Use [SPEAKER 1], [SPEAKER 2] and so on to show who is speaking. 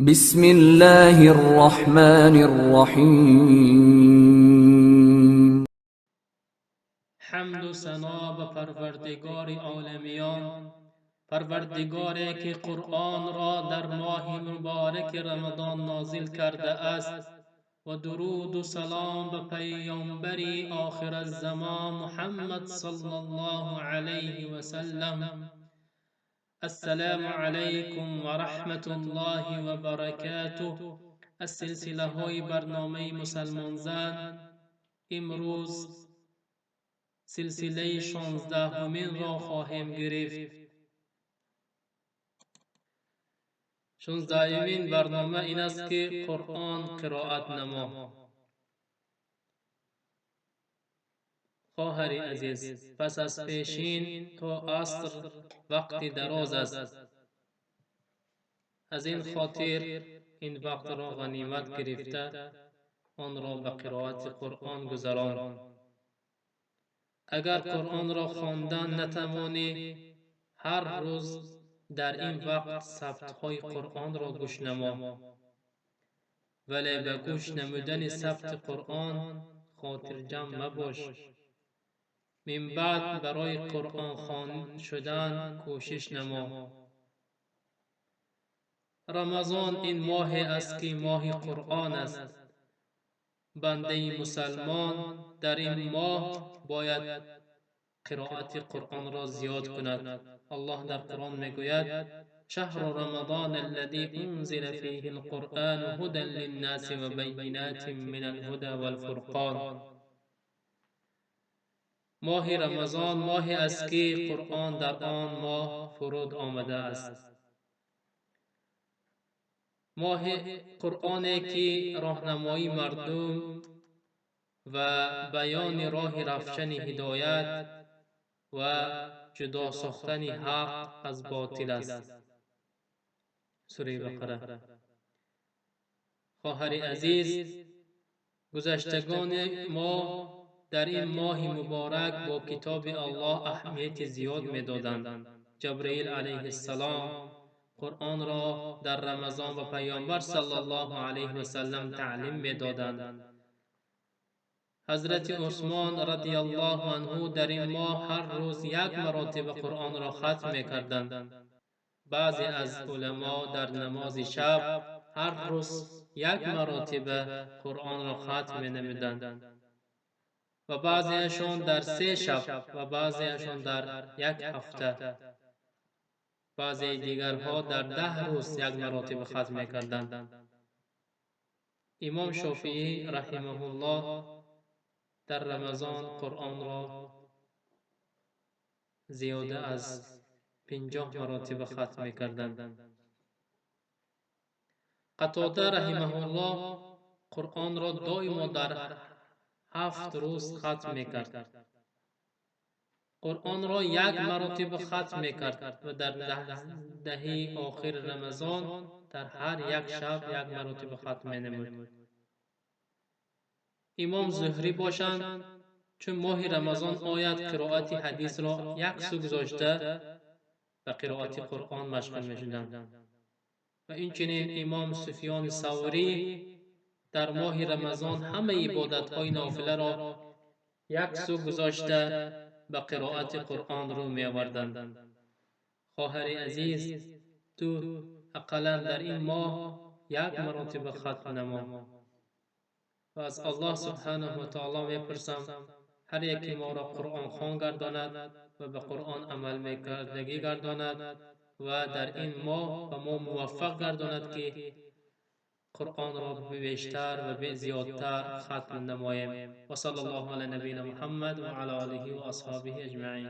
[SPEAKER 1] بسم الله الرحمن الرحيم.
[SPEAKER 2] Ҳамду сано ба Парвардигори оламиён, Парвардигоре ки Қуръонро дар моҳи мубораки Рамазон нозил кардааст, ва дуруду салом ба паёмбари охираззамон Муҳаммад саллаллоҳу алайҳи васаллам. Ассалому алайкум ва раҳматуллоҳи ва баракотуҳ. Аз силсилаҳои барномаи Мусалмонзан имрӯз силсилаи 16-уминро хоҳем гирифт. 16-умин барнома ин аст, ки Қуръон қироат намо. Хоҳари азиз, пас аз пешин то аср вақти дароз аст. Аз ин хотир ин вақтро ғанимат гирифта, онро ба қироати Қуръон гузарон. Агар Қуръонро хондан натавонӣ, ҳар рӯз дар ин вақт сабтҳои Қуръонро гӯш намо. Вале ба гӯш намудани сабти Қуръон хотирҷамъ мабош. Мин баъд барои Қуръонхон шудан кӯшиш намо. Рамазон ин моҳе аст, ки моҳи Қуръон аст. Бандаи мусалмон дар ин моҳ бояд қироати Қуръонро зиёд кунад. Аллоҳ дар Қуръон мегӯяд: شهر رمضان الذي أنزل فيه القرآن هدى للناس وبينات من الهدى والفرقان. моҳи Рамазон моҳе аст, ки Қуръон дар он моҳ фуруд омадааст. Моҳи Қуръоне, ки роҳнамоии мардум ва баёни роҳи равшани ҳидоят ва ҷудо сохтани ҳақ аз ботил аст. Сураи Бақара. Хоҳари азиз, гузаштагони мо дар ин моҳи муборак бо китоби Аллоҳ аҳамияти зиёд медоданд. Ҷабраил алайҳиссалом Қуръонро дар Рамазон ба Паёмбар саллаллоҳу алайҳи васаллам таълим медоданд. Ҳазрати Усмон радиаллоҳу анҳу дар ин моҳ ҳар рӯз як маротиба Қуръонро хатм мекарданд. Баъзе аз уламо дар намози шаб ҳар рӯз як маротиба Қуръонро хатм менамуданд ва баъзеашон дар 3 шаб ва баъзеашон дар як ҳафта, баъзеи дигарҳо дар 10 рӯз як маротиба хатм мекарданд. Имом Шофиӣ раҳимаҳуллоҳ дар Рамазон Қуръонро зиёда аз 50 маротиба хатм мекарданд. Қатода раҳимаҳуллоҳ Қуръонро доимо дар 7 рӯз хатм мекард. Қуръонро як маротиба хатм мекард ва дар даҳаи охири Рамазон дар ҳар як шаб як маротиба хатм менамуд. Имом Зуҳрӣ бошанд, чун моҳи Рамазон ояд, қироати ҳадисро як сӯ гузошта ба қироати Қуръон машғул мешуданд. Ва инчунин Имом Суфёни Саврӣ дар моҳи Рамазон ҳамаи ибодатҳои нофиларо як сӯ гузошта ба қироати Қуръон рӯ меоварданд. Хоҳари азиз, ту ақаллан дар ин моҳ як маротиба хатм намо. Ва аз Аллоҳ субҳанаҳу ва таоло мепурсам, ҳар яке моро Қуръонхон гардонад ва ба Қуръон амал мекардагӣ гардонад ва дар ин моҳ ба мо муваффақ гардонад, ки Қуръонро бештар ва зиёдтар хатм намоем. Ва саллаллоҳу ала набийна Муҳаммад ва ала олиҳи ва асҳобиҳи аҷмаин.